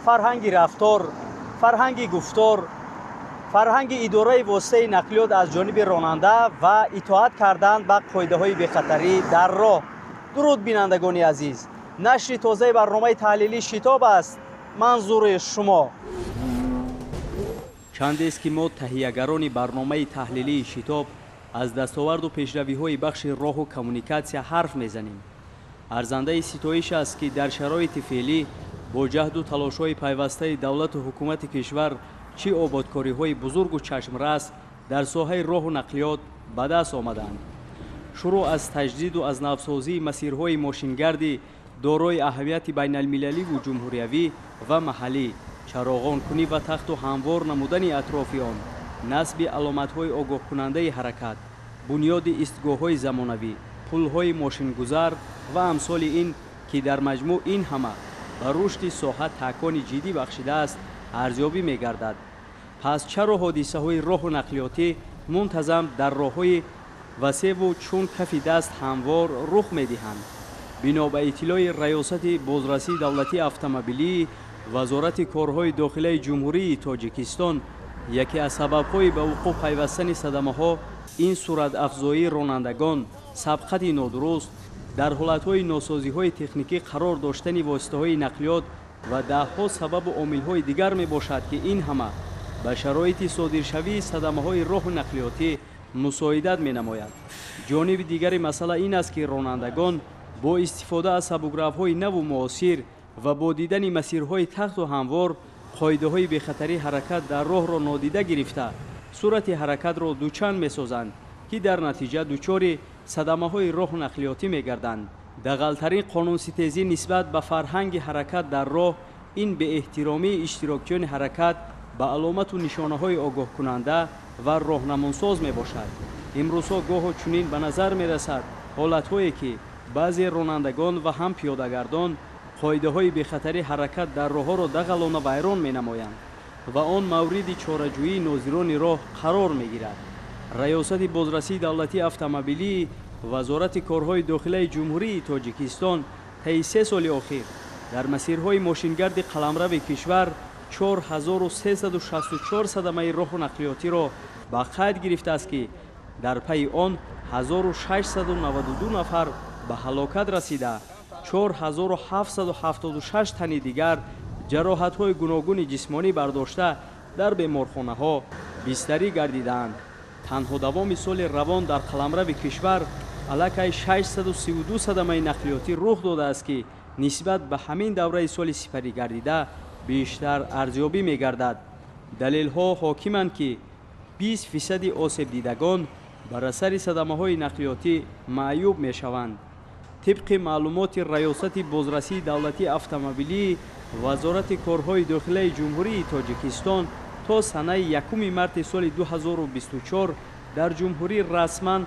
Фарҳанги рафтор, фарҳанги гуфтор, фарҳанги идораи воситаи нақлиёт аз ҷониби ронанда ва итоат кардан ба қоидаҳои бехатарӣ дар роҳ. Дуруд, бинандагони азиз! Нашри тозаи барномаи таҳлилии «Шитоб» аст манзури шумо. Чандест, ки мо, таҳиягарони барномаи таҳлилии «Шитоб», аз дастоварду пешравиҳои бахши роҳу коммуникатсия ҳарф мезанем. Арзандаи ситоиш аст, ки дар шароити феълӣ бо ҷаҳду талошҳои пайвастаи давлату ҳукумати кишвар чӣ ободкориҳои бузургу чашмрас дар соҳаи роҳу нақлиёт ба даст омаданд. Шурӯъ аз таҷдиду аз навсозии масирҳои мошингардӣ дорои аҳамияти байналмилаливу ҷумҳуриявӣ ва маҳаллӣ, чароғонкунӣ ва тахту ҳамвор намудани атрофи он, насби аломатҳои огоҳкунандаи ҳаракат, бунёди истгоҳҳои замонавӣ, пулҳои мошингузар ва амсоли ин, ки дар маҷмӯъ ин ҳама ба рушди соҳа таъкони ҷиддӣ бахшидааст, арзёбӣ мегардад. Пас чаро ҳодисаҳои роҳу нақлиётӣ мунтазам дар роҳҳои васеву чун кафи даст ҳамвор рух медиҳанд? Бино ба иттилои Раёсати бозрасии давлатии автомобилии Вазорати корҳои дохилаи Ҷумҳурии Тоҷикистон, яке аз сабабҳои ба вуқӯъ пайвастани садамаҳо ин суръатафзоии ронандагон, сабқати нодуруст, дар ҳолатҳои носозиҳои техникӣ қарор доштани воситаҳои нақлиёт ва даҳҳо сабабу омилҳои дигар мебошад, ки ин ҳама ба шароити содиршавии садамаҳои роҳу нақлиётӣ мусоидат менамояд. Ҷониби дигари масъала ин аст, ки ронандагон бо истифода аз сабукравҳои наву муосир ва бо дидани масирҳои тахту ҳамвор қоидаҳои бехатарии ҳаракат дар роҳро нодида гирифта, суръати ҳаракатро дучанд месозанд, ки дар натиҷа дучори садамаҳои роҳу нақлиётӣ мегарданд. Дағалтарин қонунситезӣ нисбат ба фарҳанги ҳаракат дар роҳ ин беэҳтиромии иштирокчиёни ҳаракат ба аломату нишонаҳои огоҳкунанда ва роҳнамонсоз мебошад. Имрӯзҳо гоҳо чунин ба назар мерасад ҳолатҳое, ки баъзе ронандагон ва ҳам пиёдагардон қоидаҳои бехатари ҳаракат дар роҳҳоро дағалона вайрон менамоянд ва он мавриди чораҷӯии нозирони роҳ қарор мегирад. Раёсати бозрасии давлатии автомобилии Вазорати корҳои дохилаи Ҷумҳурии Тоҷикистон таи 3 соли охир дар масирҳои мошингарди қаламрави кишвар 4364 садамаи роҳу нақлиётиро ба қайд гирифтааст, ки дар пайи он 1692 нафар ба ҳалокат расида, 4776 тани дигар ҷароҳатҳои гуногуни ҷисмонӣ бардошта, дар беморхонаҳо бистарӣ гардидаанд. Танҳо давоми соли равон дар қаламрави кишвар аллакай 632 садамаи нақлиётӣ рух додааст, ки нисбат ба ҳамин давраи соли сипарӣ гардида бештар арзёбӣ мегардад. Далелҳо ҳокиманд, ки 20 фисади осебдидагон бар асари садамаҳои нақлиётӣ маъюб мешаванд. Тибқи маълумоти Раёсати бозрасии давлатии автомобилии Вазорати корҳои дохилаи Ҷумҳурии Тоҷикистон, то санаи 1 марти соли 2024 дар ҷумҳурӣ расман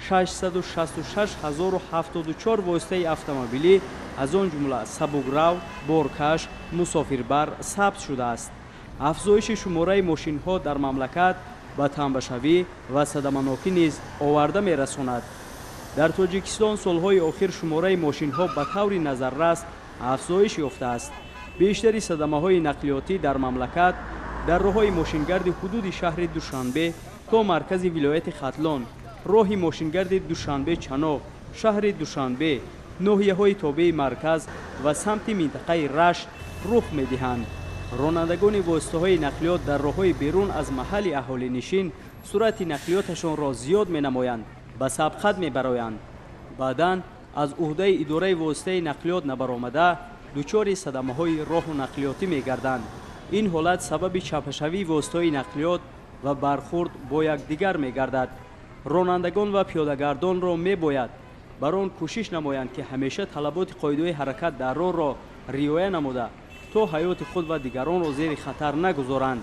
666 074 воситаи автомобилӣ, аз он ҷумла сабукрав, боркаш, мусофирбар сабт шудааст. Афзоиши шумораи мошинҳо дар мамлакат ба тамбашавӣ ва садаманокӣ низ оварда мерасонад. Дар Тоҷикистон солҳои охир шумораи мошинҳо ба таври назаррас афзоиш ёфтааст. Бештари садамаҳои нақлиётӣ дар мамлакат дар роҳҳои мошингарди ҳудуди шаҳри Душанбе то маркази вилояти Хатлон, роҳи мошингарди Душанбе Чаноқ, шаҳри Душанбе, ноҳияҳои тобеи марказ ва самти минтақаи Рашт рух медиҳанд. Ронандагони воситаҳои нақлиёт дар роҳҳои берун аз маҳалли аҳолинишин суръати нақлиёташонро зиёд менамоянд, ба сабқат мебароянд, баъдан аз уҳдаи идораи воситаи нақлиёт набаромада, дучори садамаҳои роҳу нақлиётӣ мегарданд. Ин ҳолат сабаби чапашавии воситаҳои нақлиёт ва бархурд бо якдигар мегардад. Ронандагон ва пиёдагардонро мебояд бар он кӯшиш намоянд, ки ҳамеша талаботи қоидаҳои ҳаракат дар роҳро риоя намуда, то ҳаёти худ ва дигаронро зери хатар нагузоранд.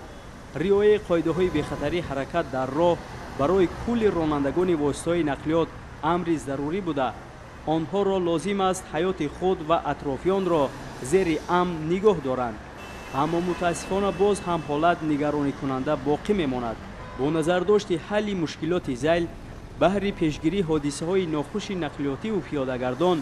Риояи қоидаҳои бехатарии ҳаракат дар роҳ барои кулли ронандагони воситаҳои нақлиёт амри зарурӣ буда, онҳоро лозим аст ҳаёти худ ва атрофиёнро зери амн нигоҳ доранд. Аммо мутаассифона боз ҳам ҳолат нигаронӣкунанда боқӣ мемонад. Бо назардошти ҳалли мушкилоти зайл, баҳри пешгирии ҳодисаҳои нохуши нақлиётиву пиёдагардон,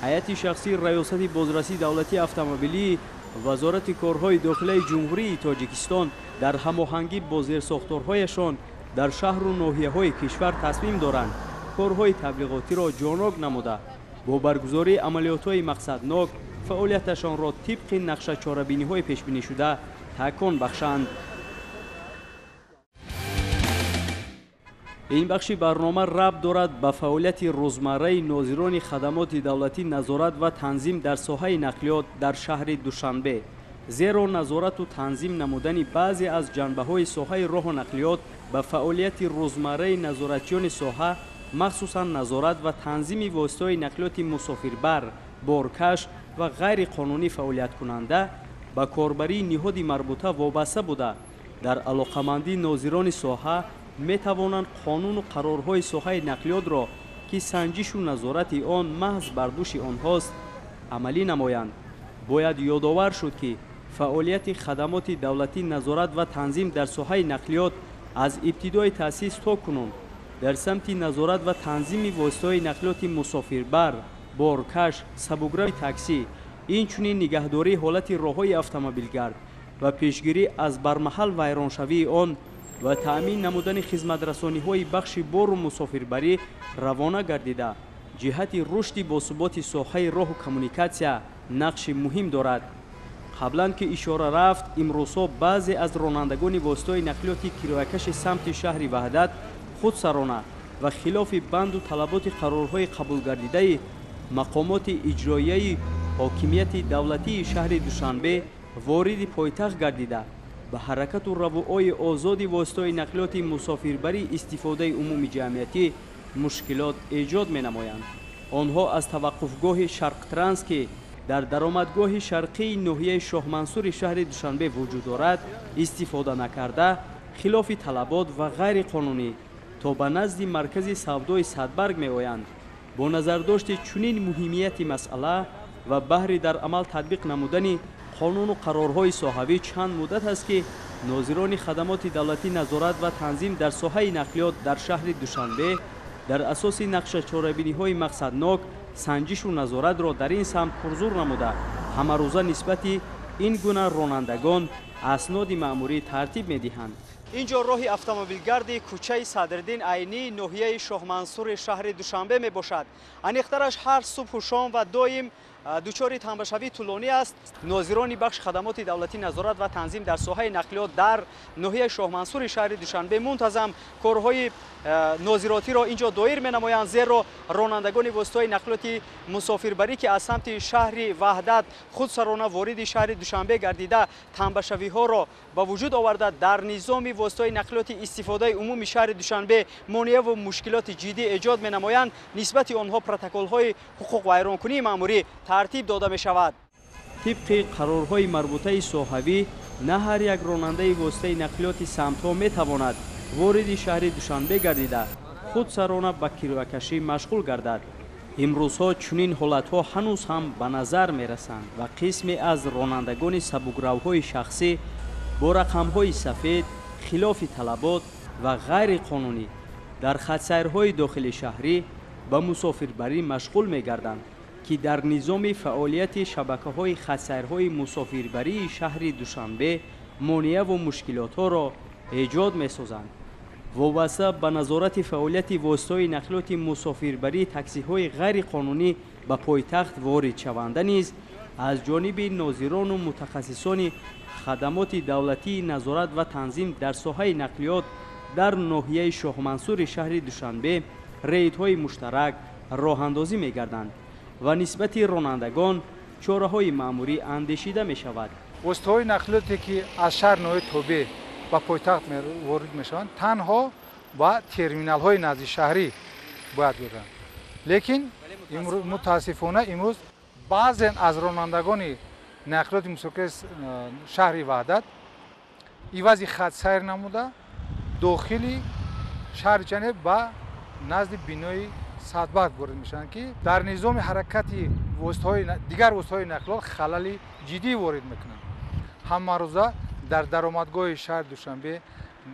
ҳайати шахсии Раёсати бозрасии давлатии автомобилии Вазорати корҳои дохилаи Ҷумҳурии Тоҷикистон дар ҳамоҳангӣ бо зерсохторҳояшон дар шаҳру ноҳияҳои кишвар тасмим доранд корҳои таблиғотиро ҷонок намуда, бо баргузории амалиётҳои мақсаднок фаъолияташонро тибқи нақша чорабиниҳои пешбинишуда такон бахшанд. Ин бахши барнома рабт дорад ба фаъолияти рӯзмарраи нозирони хадамоти давлатӣ назорат ва танзим дар соҳаи нақлиёт дар шаҳри Душанбе. Зеро назорату танзим намудани баъзе аз ҷанбаҳои соҳаи роҳу нақлиёт ба фаъолияти рӯзмарраи назоратчиёни соҳа, махсусан назорат ва танзими воситаҳои нақлиёти мусофирбар, боркаш ва ғайриқонунӣ фаъолияткунанда ба корбарии ниҳоди марбута вобаста буда, дар алоқамандии нозирони соҳа метавонанд қонуну қарорҳои соҳаи нақлиётро, ки санҷишу назорати он маҳз бар дӯши онҳост, амалӣ намоянд. Бояд ёдовар шуд, ки фаъолияти хадамоти давлатӣ назорат ва танзим дар соҳаи нақлиёт аз ибтидои таъсис то кунун дар самти назорат ва танзими воситаҳои нақлиёти мусофирбар, боркаш, сабукрави таксӣ, инчунин нигаҳдории ҳолати роҳҳои автомобилгард ва пешгирӣ аз бармаҳал вайроншавии он ва таъмин намудани хизматрасониҳои бахши бору мусофирбарӣ равона гардида, ҷиҳати рушди босуботи соҳаи роҳу коммуникатсия нақши муҳим дорад. Қаблан ки ишора рафт, имрӯзҳо баъзе аз ронандагони воситаҳои нақлиёти кироякаши самти шаҳри Ваҳдат худсарона ва хилофи банду талаботи қарорҳои қабулгардидаи мақомоти иҷроияи ҳокимияти давлатии шаҳри Душанбе вориди пойтахт гардида, ба ҳаракату равуои озоди воситаҳои нақлиёти мусофирбарии истифодаи умуми ҷамъиятӣ мушкилот эҷод менамоянд. Онҳо аз таваққуфгоҳи Шарқтранс, ки дар даромадгоҳи шарқии ноҳияи Шоҳмансури шаҳри Душанбе вуҷуд дорад, истифода накарда, хилофи талабот ва ғайриқонунӣ то ба назди маркази савдои Садбарг меоянд. Бо назардошти чунин муҳимияти масъала ва баҳри дар амал татбиқ намудани қонуну қарорҳои соҳавӣ чанд муддат аст, ки нозирони хадамоти давлатӣ назорат ва танзим дар соҳаи нақлиёт дар шаҳри Душанбе дар асоси нақшачорабиниҳои мақсаднок санҷишу назоратро дар ин самт пурзур намуда, ҳамарӯза нисбати ин гуна ронандагон асноди маъмурӣ тартиб медиҳанд. Инҷо роҳи автомобилгарди кӯчаи Садриддин Айнӣ ноҳияи Шоҳмансури шаҳри Душанбе мебошад. Аниқтараш ҳар субҳу шом ва доим дучори тамбашавии тӯлонӣ аст. Нозирони бахши хадамоти давлатӣ назорат ва танзим дар соҳаи нақлиёт дар ноҳияи Шоҳмансури шаҳри Душанбе мунтазам корҳои нозиротиро инҷо доир менамоянд, зеро ронандагони воситаҳои нақлиёти мусофирбарӣ, ки аз самти шаҳри Ваҳдат худсарона вориди шаҳри Душанбе гардида, тамбашавиҳоро ба вуҷуд оварда, дар низоми воситаҳои нақлиёти истифодаи умуми шаҳри Душанбе монеаву мушкилоти ҷиддӣ эҷод менамоянд, нисбати онҳо протоколҳои ҳуқуқвайронкунии маъмурӣ тартиб дода мешавад. Тибқи қарорҳои марбутаи соҳавӣ, на ҳар як ронандаи воситаи нақлиёти самтҳо метавонад вориди шаҳри Душанбе гардида, худсарона ба кироякашӣ машғул гардад. Имрӯзҳо чунин ҳолатҳо ҳанӯз ҳам ба назар мерасанд ва қисме аз ронандагони сабукравҳои шахсӣ бо рақамҳои сафед, хилофи талабот ва ғайриқонунӣ дар хатсайрҳои дохили шаҳрӣ ба мусофирбарӣ машғул мегарданд, ки дар низоми фаъолияти шабакаҳои хатсайрҳои мусофирбарии шаҳри Душанбе монеаву мушкилотҳоро эҷод месозанд. Вобаста ба назорати фаъолияти воситаҳои нақлиёти мусофирбарии таксиҳои ғайриқонунӣ ба пойтахт воридшаванда низ аз ҷониби нозирону мутахассисони хадамоти давлатии назорат ва танзим дар соҳаи нақлиёт дар ноҳияи Шоҳмансури шаҳри Душанбе рейдҳои муштарак роҳандозӣ мегарданд ва нисбати ронандагон чораҳои маъмурӣ андешида мешавад. Воситаҳои нақлиёте, ки аз шаҳр ноҳияи тобеъ ба пойтахт ворид мешаванд, танҳо ба терминалҳои наздишаҳрӣ бояд биранд. Лекин мутаассифона имрӯз баъзе аз ронандагони нақлиёти мусофиркаши шаҳри Ваҳдат ивази хатсайр намуда дохили шаҳри Душанбе ба назди бинои Садбарг ворид мешаванд, ки дар низоми ҳаракати дигар воситаҳои нақлиёт халали ҷиддӣ ворид мекунанд. Ҳамарӯза дар даромадгоҳи шаҳри Душанбе,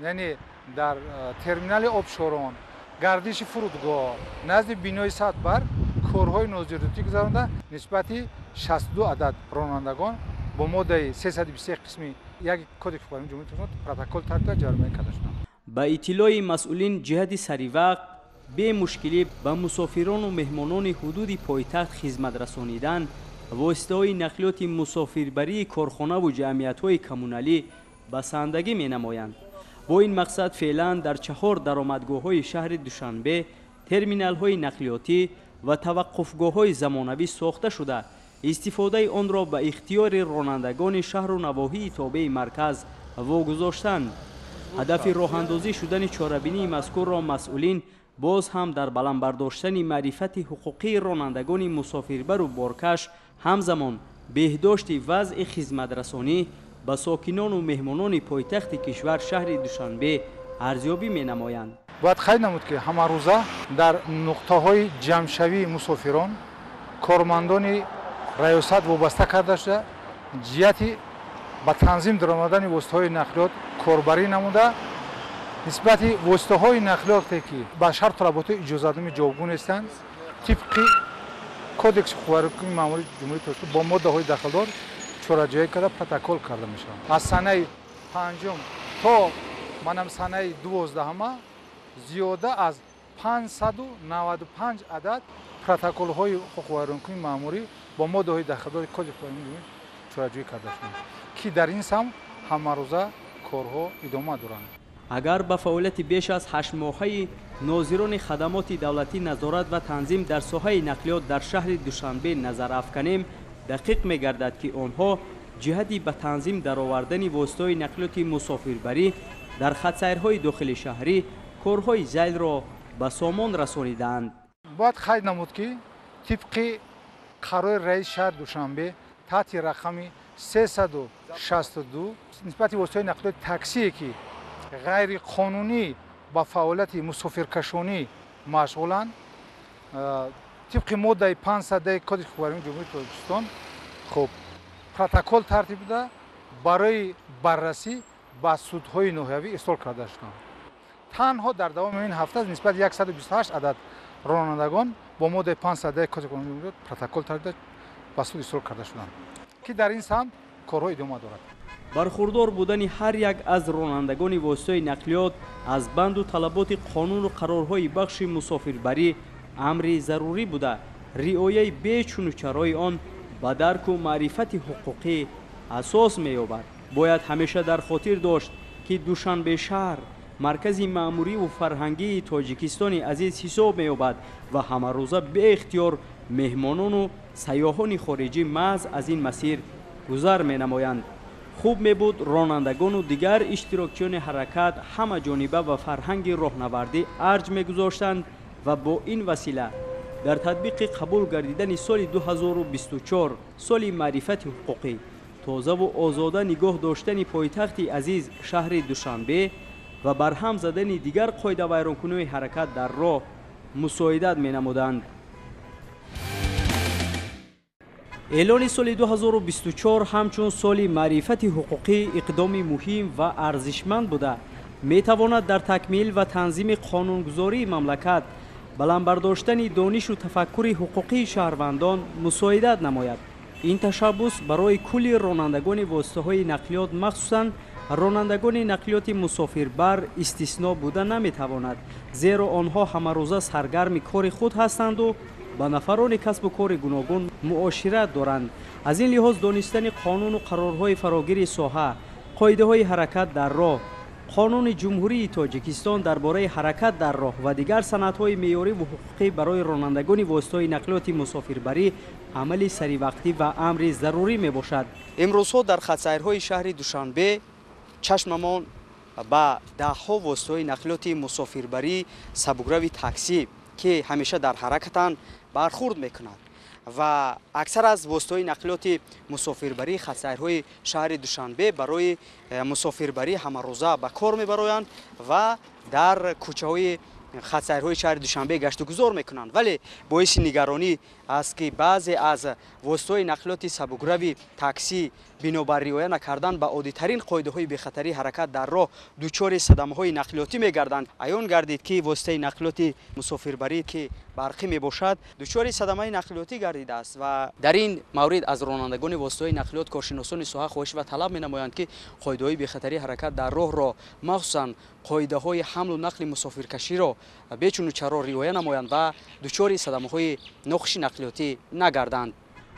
яъне дар терминали обшорон, гардиши фурудгоҳ, назди бинои Садбарг корҳои нозиротӣ гузаронда нисбати 62 адад ронандагон бо моддаи 323 қисми 1 Кодекси ҳуқуқвайронкунии Ҷумҳурии Тоҷикистон протокол тартиб дода ҷарима карда шуданд. Ба иттилои масъулин, ҷиҳати саривақт бемушкилӣ ба мусофирону меҳмонони ҳудуди пойтахт хизмат расонидан, воситаҳои нақлиёти мусофирбарии корхонаву ҷамъиятҳои коммуналӣ басандагӣ менамоянд. Бо ин мақсад феълан дар 4 даромадгоҳҳои шаҳри Душанбе терминалҳои нақлиётӣ ва таваққуфгоҳҳои замонавӣ сохта шуда, истифодаи онро ба ихтиёри ронандагони шаҳру навоҳии тобеи марказ вогузоштанд. Ҳадафи роҳандозӣ шудани чорабинии мазкурро масъулин боз ҳам дар баланд бардоштани маърифати ҳуқуқии ронандагони мусофирбару боркаш, ҳамзамон беҳдошти вазъи хизматрасонӣ ба сокинону меҳмонони пойтахти кишвар шаҳри Душанбе арзёбӣ менамоянд. Бояд қайд намуд, ки ҳамарӯза дар нуқтаҳои ҷамъшавии мусофирон кормандони раёсат вобаста карда шуда, ҷиҳати ба танзим даромадани воситаҳои нақлиёт корбарӣ намуда, нисбати воситаҳои нақлиёте ки ба шарту талаботи иҷозатноми ҷавобгӯ нестанд, тибқи Кодекси ҳуқуқвайронкунии маъмурии Ҷумҳурии Тоҷикистон бо моддаҳои дахлдор чораҷӯӣ карда протокол карда мешаванд. Аз санаи 5 то манам санаи 12 зиёда аз 595 адад протоколҳои ҳуқуқвайронкунии маъмурӣ бо моддаҳои дахлдори Кодекси ҳуқуқвайронкунии чораҷӯӣ карда шуданд, ки дар ин самт ҳамарӯза корҳо идома доранд. Агар ба фаъолияти беш аз 8 моҳаи нозирони хадамоти давлатӣ назорат ва танзим дар соҳаи нақлиёт дар шаҳри Душанбе назар афканем, дақиқ мегардад, ки онҳо ҷиҳати ба танзим даровардани воситаҳои нақлиёти мусофирбарӣ дар хатсайрҳои дохили шаҳрӣ корҳои зайлро ба сомон расонидаанд. Бояд қайд намуд, ки тибқи қарори раиси шаҳри Душанбе таҳти рақами 362 нисбати воситаҳои нақлиёти таксие, ки ғайриқонунӣ ба фаъолияти мусофиркашонӣ машғуланд, тибқи моддаи 500 Кодекси ҳуқуқвайронкунии Ҷумҳурии Тоҷикистон хуб протокол тартиб дода барои баррасӣ ба судҳои ноҳиявӣ ирсол карда шуданд. Танҳо дар давоми ин ҳафта нисбати 128 адад ронандагон бо моддаи 500 Кодекси ҳуқуқвайронкунии протокол тартиб дода ба суд ирсол карда шуданд, ки дар ин самт корҳо идома дорад. Бархурдор будани ҳар як аз ронандагони воситаҳои нақлиёт аз банду талаботи қонуну қарорҳои бахши мусофирбарӣ амри зарурӣ буда, риояи бечуну чарои он ба дарку маърифати ҳуқуқӣ асос меёбад. Бояд ҳамеша дар хотир дошт, ки Душанбе шаҳр маркази маъмуриву фарҳангии Тоҷикистони азиз ҳисоб меёбад ва ҳамарӯза беихтиёр меҳмонону сайёҳони хориҷӣ маҳз аз ин масир гузар менамоянд. Хуб мебуд ронандагону дигар иштирокчиёни ҳаракат ҳама ҷониба ба фарҳанги роҳнавардӣ арҷ мегузоштанд ва бо ин васила дар татбиқи қабул гардидани соли 2024 соли маърифати ҳуқуқӣ тозаву озода нигоҳ доштани пойтахти азиз шаҳри Душанбе ва барҳам задани дигар қоидавайронкуниҳои ҳаракат дар роҳ мусоидат менамуданд. Эълони соли 2024 ҳамчун соли маърифати ҳуқуқӣ иқдоми муҳим ва арзишманд буда, метавонад дар такмил ва танзими қонунгузории мамлакат, баланд бардоштани донишу тафаккури ҳуқуқии шаҳрвандон мусоидат намояд. Ин ташаббус барои кулли ронандагони воситаҳои нақлиёт, махсусан ронандагони нақлиёти мусофирбар истисно буда наметавонад, зеро онҳо ҳамарӯза саргарми кори худ ҳастанду ба нафарони касбу кори гуногун муошират доранд. Аз ин лиҳоз донистани қонуну қарорҳои фарогири соҳа, қоидаҳои ҳаракат дар роҳ, қонуни Ҷумҳурии Тоҷикистон дар бораи ҳаракат дар роҳ ва дигар санадҳои меъёриву ҳуқуқӣ барои ронандагони воситаҳои нақлиёти мусофирбарӣ амали саривақтӣ ва амри зарурӣ мебошад. Имрӯзҳо дар хатсайрҳои шаҳри Душанбе чашмамон ба даҳҳо воситаҳои нақлиёти мусофирбарӣ, сабукрави таксӣ, ки ҳамеша дар ҳаракатанд, бархурд мекунад ва аксар аз воситаҳои нақлиёти мусофирбарӣ хатсайрҳои шаҳри Душанбе барои мусофирбарӣ ҳамарӯза ба кор мебароянд ва дар кӯчаҳои хатсайрҳои шаҳри Душанбе гаштугузор мекунанд. Вале боиси нигаронӣ аст, ки баъзе аз воситаҳои нақлиёти сабукрави таксӣ бинобар риоя накардан ба оддитарин қоидаҳои бехатарии ҳаракат дар роҳ дучори садамаҳои нақлиётӣ мегарданд. Аён гардид, ки воситаи нақлиёти мусофирбарӣ, ки барқӣ мебошад, дучори садамаи нақлиётӣ гардидааст ва дар ин маврид аз ронандагони воситаҳои нақлиёт коршиносони соҳа хоҳиш ва талаб менамоянд, ки қоидаҳои бехатарии ҳаракат дар роҳро, махсусан қоидаҳои ҳамлу нақли мусофиркаширо бечуну чаро риоя намоянд ва дучори садамаҳои нохуши нақлиётӣ нагарданд.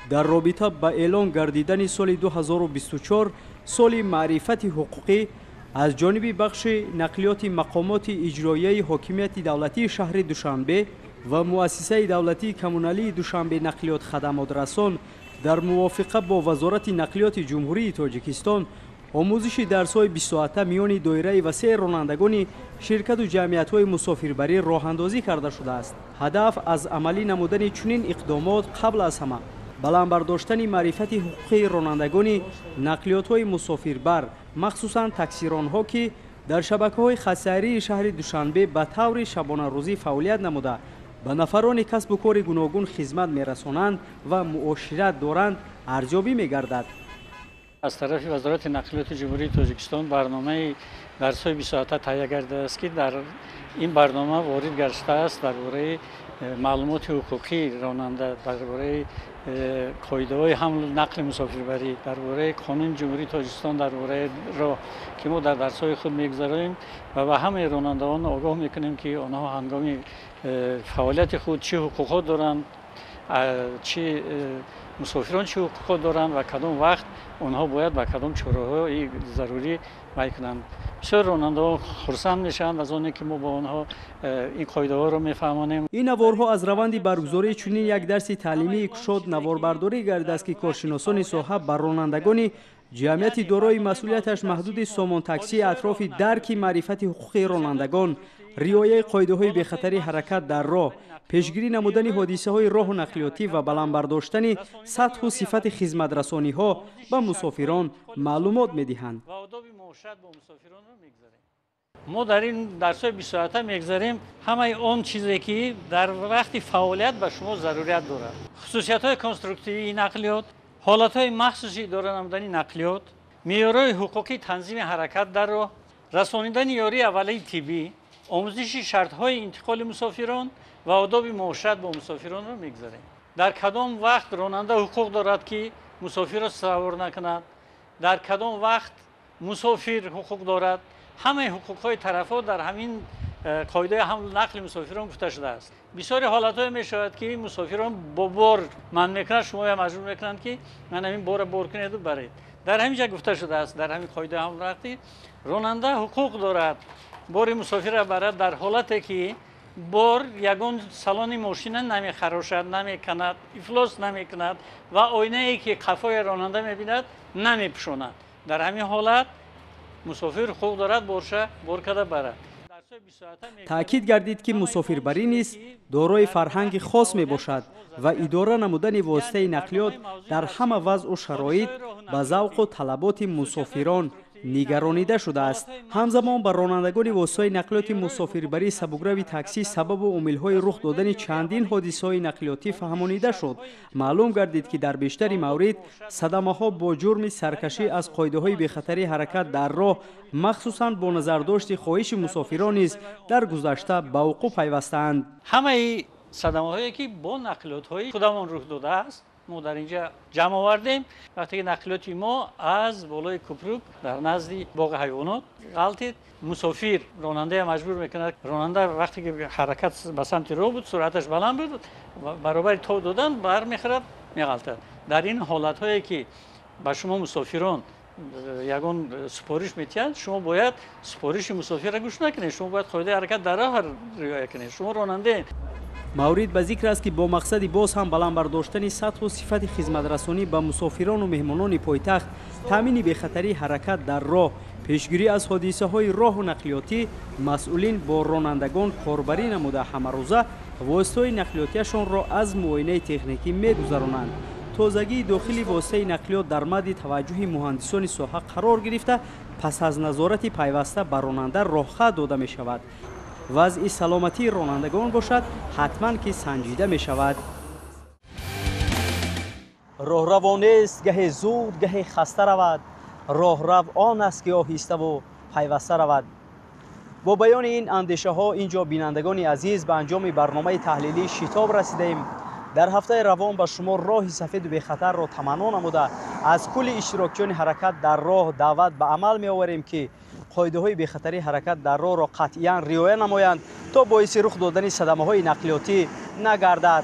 Дар робита ба эълон гардидани соли 2024 соли маърифати ҳуқуқӣ аз ҷониби бахши нақлиёти мақомоти иҷроияи ҳокимияти давлатии шаҳри Душанбе ва муассисаи давлатии коммуналии Душанбе нақлиёт хадамотрасон дар мувофиқа бо Вазорати нақлиёти Ҷумҳурии Тоҷикистон омӯзиши дарсҳои бистсоата миёни доираи васеи ронандагони ширкату ҷамъиятҳои мусофирбарӣ роҳандозӣ карда шудааст. Ҳадаф аз амалӣ намудани чунин иқдомот қабл аз ҳама баланд бардоштани маърифати ҳуқуқии ронандагони нақлиётҳои мусофирбар, махсусан таксиронҳо, ки дар шабакаҳои хатсайрии шаҳри Душанбе ба таври шабонарӯзӣ фаъолият намуда, ба нафарони касбу кори гуногун хизмат мерасонанд ва муошират доранд, арзёбӣ мегардад. Аз тарафи Вазорати нақлиёти Ҷумҳурии Тоҷикистон барномаи дарсҳои бистсоата таҳия гардидааст, ки дар ин барнома ворид гаштааст дар бораи маълумоти ҳуқуқии ронанда, дар бораи қоидаҳои ҳамлу нақли мусофирбарӣ, дар бораи қонуни Ҷумҳурии Тоҷикистон дар бораи роҳ, ки мо дар дарсҳои худ мегузаронем ва ба ҳамаи ронандаон огоҳ мекунем, ки онҳо ҳангоми фаъолияти худ чӣ ҳуқуқҳо доранд, чӣ мусофирон чӣ ҳуқуқҳо доранд ва кадом вақт онҳо бояд ба кадом чораҳои зарурӣ вай кунанд. Бисёр ронандаҳо хурсанд мешаванд аз оне, ки мо бо онҳо ин қоидаҳоро мефаҳмонем. Ин наворҳо аз раванди баргузории чунин як дарси таълимии кушод наворбардорӣ гардидааст, ки коршиносони соҳа ба ронандагони ҷамъияти дорои масъулияташ маҳдуди Сомон Таксии атрофи дарки маърифати ҳуқуқии ронандагон, риояи қоидаҳои бехатарии ҳаракат дар роҳ, пешгирӣ намудани ҳодисаҳои роҳу нақлиётӣ ва баланд бардоштани сатҳу сифати хизматрасониҳо ба мусофирон маълумот медиҳанд. Мо дар ин дарсҳои бистсоата мегзарем ҳамаи он чизе, ки дар вақти фаъолият ба шумо зарурият дорад: хусусиятҳои конструктивии нақлиёт, ҳолатҳои махсуси идора намудани нақлиёт, меъёрҳои ҳуқуқии танзими ҳаракат дар роҳ, расонидани ёрии аввалии тиббӣ, омӯзиши шартҳои интиқоли мусофирон ва одоби муошират бо мусофиронро мегзарем. Дар кадом вақт ронанда ҳуқуқ дорад, ки мусофирро савор накунад, дар кадом вақт мусофир ҳуқуқ дорад, ҳамаи ҳуқуқҳои тарафҳо дар ҳамин қоидаи ҳамлу нақли мусофирон гуфта шудааст. Бисёри ҳолатҳое мешавад, ки мусофирон бо бор манъ мекунанд, шумоя маҷбур мекунанд, ки ман ҳамин борро бор кунеду баред. Дар ҳамин ҷа гуфта шудааст, дар ҳамин қоидаи ҳамлу нақлӣ ронанда ҳуқуқ дорад бори мусофирро барад дар ҳолате, ки бор ягон салони мошина намехарошад, намеканад, ифлос намекунад ва оинае, ки қафои ронанда мебинад, намепӯшонад. Дар ҳамин ҳолат мусофир ҳуқуқ дорад борша бор карда барад. Таъкид гардид, ки мусофирбарӣ низ дорои фарҳанги хос мебошад ва идора намудани воситаи нақлиёт дар ҳама вазъу шароит ба завқу талаботи мусофирон нигаронида шудааст. Ҳамзамон ба ронандагони воситаҳои нақлиёти мусофирбарии сабукрави таксӣ сабабу омилҳои рух додани чандин ҳодисаҳои нақлиётӣ фаҳмонида шуд. Маълум гардид, ки дар бештари маврид садамаҳо бо ҷурми саркашӣ аз қоидаҳои бехатарии ҳаракат дар роҳ, махсусан бо назардошти хоҳиши мусофирон низ дар гузашта ба вуқӯъ пайвастаанд. Ҳамаи садамаҳое, ки бо нақлиётҳои худамон рух додааст, мо дар инҷа ҷамъ овардем. Вақте ки нақлиёти мо аз болои купрук дар назди боғи ҳайвонот ғалтид, мусофир ронандая маҷбур мекунад. Ронанда вақте ки ҳаракат ба самти роҳ буд, суръаташ баланд буд, баробари тов додан бармехӯрад, меғалтад. Дар ин ҳолатҳое, ки ба шумо мусофирон ягон супориш метиҳанд, шумо бояд супориши мусофирро гӯш накунед, шумо бояд қоидаи ҳаракат дар роҳ риоя кунед, шумо ронандаед. Маврид ба зикр аст, ки бо мақсади боз ҳам баланд бардоштани сатҳу сифати хизматрасонӣ ба мусофирону меҳмонони пойтахт, таъмини бехатарии ҳаракат дар роҳ, пешгирӣ аз ҳодисаҳои роҳу нақлиётӣ, масъулин бо ронандагон корбарӣ намуда, ҳамарӯза воситаҳои нақлиётиашонро аз муоинаи техникӣ мегузаронанд. Тозагии дохили воситаи нақлиёт дар мадди таваҷҷӯҳи муҳандисони соҳа қарор гирифта, пас аз назорати пайваста ба ронанда роҳхат дода мешавад. Вазъи саломатии ронандагон бошад, ҳатман ки санҷида мешавад. Роҳраво нест гаҳе зуд, гаҳе хаста равад. Роҳрав он аст, ки оҳиставу пайваста равад. Бо баёни ин андешаҳо ин ҷо, бинандагони азиз, ба анҷоми барномаи таҳлилии «Шитоб» расидаем. Дар ҳафтаи равон ба шумо роҳи сафеду бехатарро таманно намуда, аз кулли иштирокчиёни ҳаракат дар роҳ даъват ба амал меоварем, ки қоидаҳои бехатарии ҳаракат дар роҳро қатъиян риоя намоянд, то боиси рух додани садамаҳои нақлиётӣ нагардад.